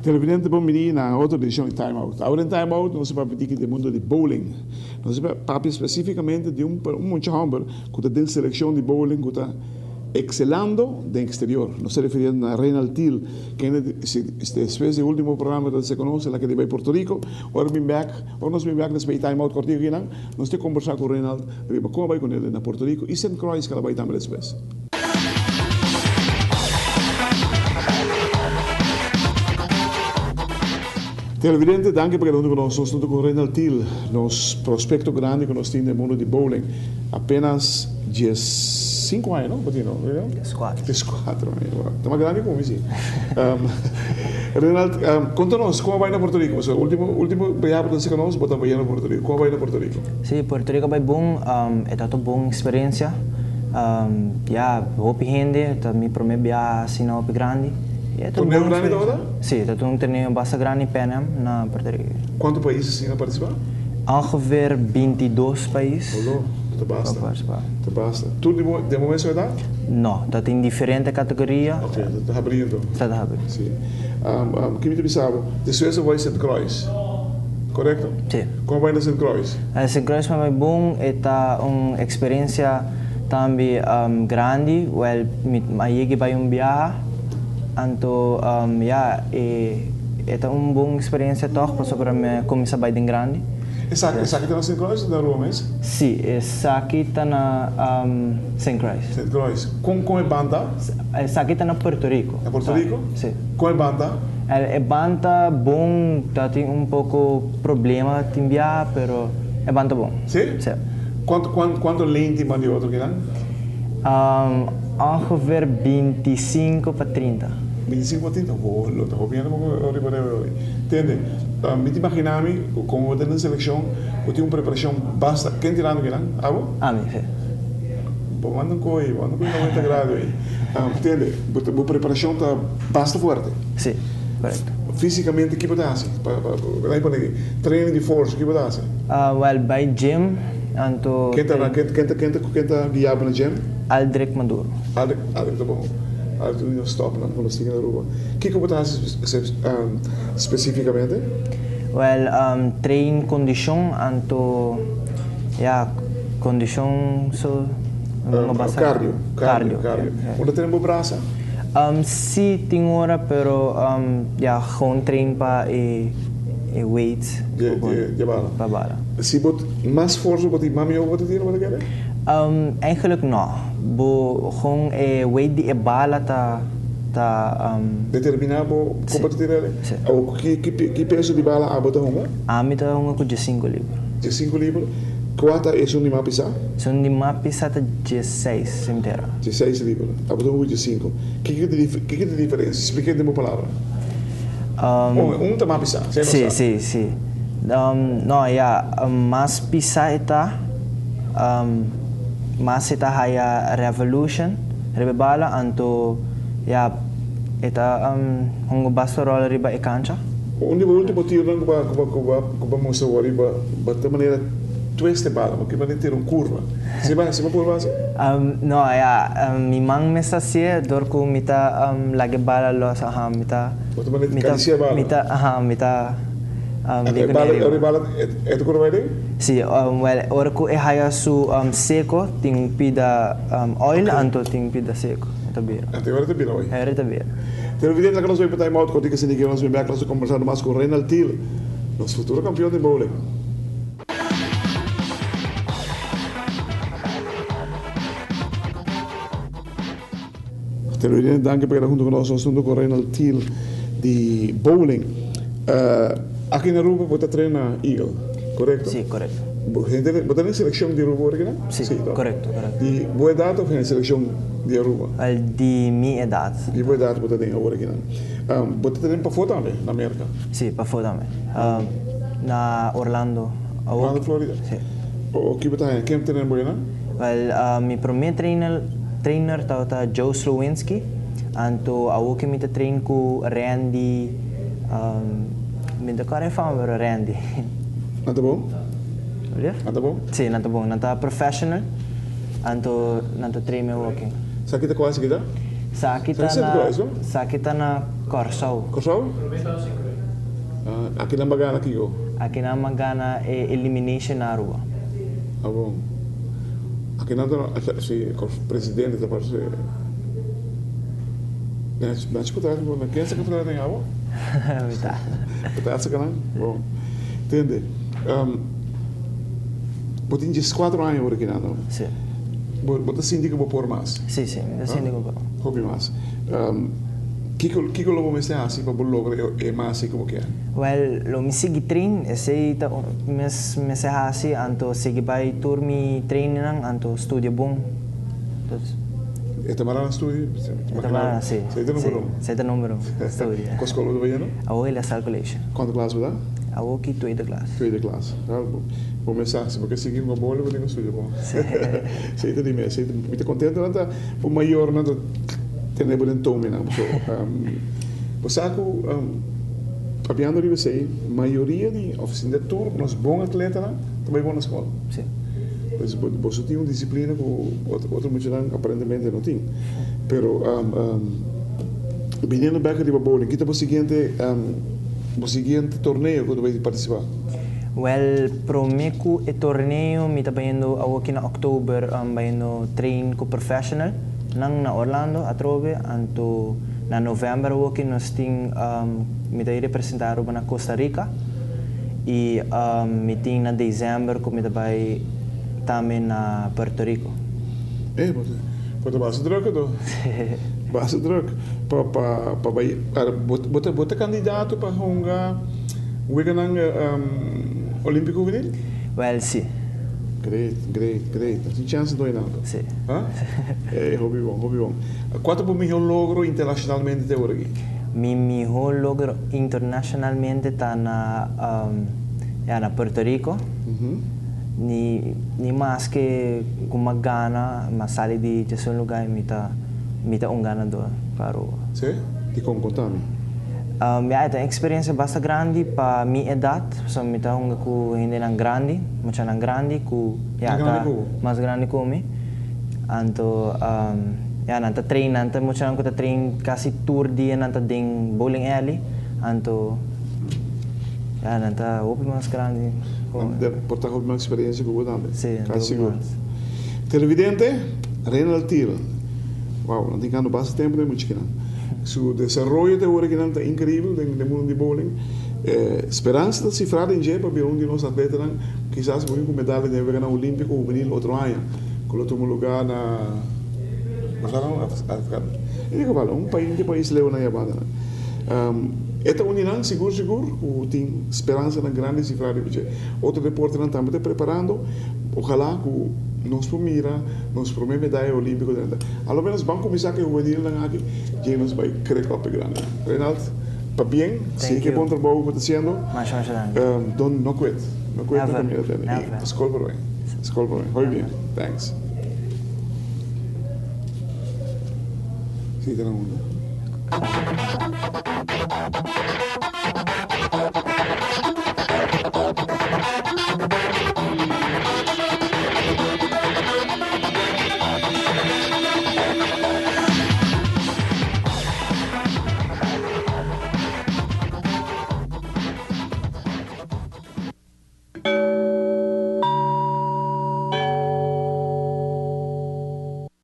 Televidente bon bini na otro edicion di Time Out. Awor den Time Out nos ta papia diki den mundo di bowling. Nos ta papia specificamente di un mucha homber cu ta den seleccion di bowling cu ta excelando den exterior. Nos ta refiriendo na Reynald Thiel, kende despues di e ultimo programa ta se conoce el a keda bay Puerto Rico. Ora bin bek, ora nos bin bek despues di Time Out cortico akinan, nos ta combersa cu Reynald riba con a bay cunel na Puerto Rico y Saint Croix cu el a bay tambe despues. Televidente, danki pa keda huntu ku nos. Nos huntu ku Reynald Thiel, nos prospecto grandi ku nos tin den mundo di bowling. Apenas diescinco aña, no? Bo tin, no, Reynald? Diescuatro. Diescuatro aña, wow. Ta mas grandi ku mi, si. Reynald, konta nos, kon a bai na Puerto Rico? Pasobra ultimo, ultimo biaha bo ta seka nos, bo ta bayendo Puerto Rico. Kon a bai na Puerto Rico? Si, Puerto Rico a bai bon. E tabata un bon experiencia. Ya, hopi hende, ta mi prome biaha asina hopi grandi. Torneo grandi tabata? Si, tabata un torneo basta grandi Pan Am na Puerto Rico. Cuanto pais asina participa? Ongeveer bintidos pais. Olo, ta basta. Ta basta. Tur di den bo mesun edad? No, ta tin diferente categoria. Ok, ta habri enton. Ta habri. Si. Ki mi ta bisa bo, despues a bai Sint Croix, corecto? Si. Con a bai na Sint Croix? Sint Croix pa mi bon, e ta un experiencia tambe grandi, wel mi a yega bai un biaha, anto ya e e ta un bon experiencia toch pasobra mi a cuminsa bai den grandi. Esaki esaki ta na Sint Croix of na Aruba mes? Si, esaki ta na Sint Croix. Sint Croix. Con con e band ta? Esaki ta na Puerto Rico. Na Puerto Rico? Si. Con e band ta? E band ta bon, ta tin un poco problema tin biaha pero e band ta bon. Si? Si. Cuanto cuanto lane tin band di otro kinan? Ongeveer binticinco pa trinta. Binticinco pa trinta? Ho lo ta hopi hende bo riba debe hoy. Tende, mi ta imagina mi cu como bo ta den seleccion bo tin un preparacion basta. Ken tirando kinan? Abo? Ami, si. Bo manda un coy, bo manda un coy noventa grado ey. Tende, bo preparacion ta basta fuerte. Si, corecto. Fisicamente ki bo ta haci? Pa, pa, pa, pone aki, training di forsa, ki bo ta haci? Wel, bay gym, anto. Ken ta, ken, ken ta, ken ta, ken ta guia bo na gym? Aldrich Maduro. Aldrich, Aldrich ta bon. Aldrich ta un di nos topnan ku nos tin na Aruba. Kiko bo ta haci specificamente? Wel, train condicion, anto, ya, condicion so no basa. Cardio, cardio, cardio. Bo ta train bo brasa? Si, tin ora, pero ya, gewoon train pa e weights. Di e bala? Pa bala. Si bo mas forsa bo tin, mas mihó bo ta tira, bo ta kere? Eigenlijk no. Bo gewoon e weight di e bala ta ta. Determiná bo kon bo ta tira el? Si. Awor ki peso di bala abo ta hunga? Ami ta hunga ku diesinko libra. Diesinko libra. Kua ta esun di mas pisá? Esun di mas pisá ta diesseis, sin tera. Diesseis libra. Abo ta hunga ku diesinko. Kiko ta kiko ta diferensia? Splika den bo palabra. Un ta mas pisá, si no sa. Si, si, si. No, ya, mas pisá e ta, mas e ta haya revolution riba e bala, anto ya e ta hunga basta ròl riba e kancha. Un di bo ultimo tironan ku bo ku bo ku bo mustra wou riba bo ta manera twist e bala, bo ke manera tira un kurva. Si bo si bo por hasi? No, ya, mi man mes ta hasié dor ku mi ta laga e bala los, aha, mi ta. Bo ta manera karisiá e bala? Mi ta, aha, mi ta. Anto e bala, ora e bala e ta kura bai den? Si, wèl, ora ku e haya su seko tin un pida oil, anto tin un pida seko, e ta bira. Anto e ora ta bira oi. E ora ta bira. Televidente, laga nos bai pa time out, kote ke nos bin bek, nos ta kombersando mas ku Reynald Thiel, nos futuro kampion di bowling. Televidente, danki pa keda huntu ku nos. Nos huntu ku Reynald Thiel di bowling. Aki na Aruba bo ta train na Eagle, korekto? Si, korekto. Bo bo ta den selekshon di Aruba ora kina? Si, korekto, korekto. Di bo edat of den selekshon di Aruba? Di mi edat. Di bo edat bo ta den awor kina. Bo ta train pafó tambe na Merka? Si, pafó tambe. Na Orlando. Orlando, Florida? Si. Ki bo ta haña? Ken ta train bo einan? Wel, mi promé trainer. trainer tabata Joe Slowinski, anto awor cu mi ta train cu Randy, mi no ta corda e fama pero Randy. Nan ta bon? Nan ta bon? Si, nan ta bon. Nan ta professional, anto nan ta train mi awor aki. Sa ki ta cua esaki ta? Sa ki ta na, sa ki ta na Kòrsou. Kòrsou? Aki nan ba gana kiko? Aki nan ba gana e elimination na Aruba. Ah bon. Aki nan ta, si presidente ta parse. Nachi ku ta ken sa ku ta den awa? Mi ta. Bo ta sa kanan? Bon. Tende, bo tin dieskuatro aña ora kinan no? Si. Bo ta sinti ku bo por mas? Si, si, mi ta sinti ku bo por. Hopi mas. Kiko kiko lo bo mester hasi pa bo logra e mas ei ku bo kier? Wèl, lo mi sigui train, esei ta mes mester hasi, anto sigui bai tur mi trainingnan, anto studia bon. E ta mara na studia? E ta mara, si. Esei ta number un? Esei ta number un, studia. Kua skol bo ta bai yendo? Awor La Salle College. Kuantu klas bo ta? Awor ki tweede klas. Tweede klas. Bo mes sa, si bo ke sigui un boli bo tin ku studia bon. Esei ta di mes. Mi ta kontento nan ta bo mayornan ta tene bo den tominan. So, bo sa ku papiando riba esei, mayoria di òf si no tur nos bon atletanan ta bai bon na skol. Pues boso tin un disiplina ku otro muchanan aparentemente no tin. Pero biniendo bek riba bowling, ki ta bo siguiente bo siguiente torneo ku bo ta bai partisipá? Wèl, promé ku e torneo mi ta bayendo awoki na òktober bayendo train ku professional nan na Orlando atrobe, anto na novèmber awoki nos tin mi ta representá Aruba na Costa Rica i mi tin na desèmber ku mi ta bai tambe na Puerto Rico. Eh, bo ta basta druk anto. Basta druk pa pa pa bai. Bo ta bo ta kandidato pa hunga weganan Olímpiko juvenil? Wèl, si. Great, great, great. Nan tin chèns anto Reinaldo. Si. Ha? Eh, hopi bon, hopi bon. Kua ta bo mihó logro internashonalmente te ora aki? Mi mihó logro internashonalmente ta na, ya, na Puerto Rico. Ni ni maske ku m'a gana, m'a sali di djesun lugá i mi ta mi ta un ganador pa Aruba. Sí? Dikon? Konta mi. Ya, e ta un eksperensia basta grandi pa mi edat, pasobra mi ta hunga ku hendenan grandi, muchanan grandi ku ya ta mas grandi ku mi. Anto ya nan ta train, nan ta muchanan ku ta train kasi tur dia nan ta den bowling alley, anto ya nan ta hopi mas grandi. Nan por ta hopi mas experiencia ku bo tambe. Sí, nan ta hopi mas. Televidente, Renald Thiel. Wow, nan tin kando basta tempo den muchakinan. Su desaroyo te ora kinan ta increibel den den mundo di bowling. Speransa ta sifra den dje pa bira un di nos atletanan kisas bo bin ku medalha den Weganan Olimpico Hubenil otro aña ku lo tuma luga na E di kabal un pais di pais leu na yabanda nan. E ta un di nan sigur sigur ku tin speransanan grandi sifra riba dje. Otro deportenan tambe ta preparando. Ojalá ku nos por mira nos promé medaya olímpiko den ta. A lo menos ban kuminsá ku e hubenilnan aki dje nos bai krek op e grandinan. Reinald, pabien, sigui ku e bon trabou ku bo ta hasiendo. Masha masha danki. Don no quit. No quit na kaminda tende. I skol por bai. Skol por bai. Hopi bien. Thanks. Sí, ta na unda.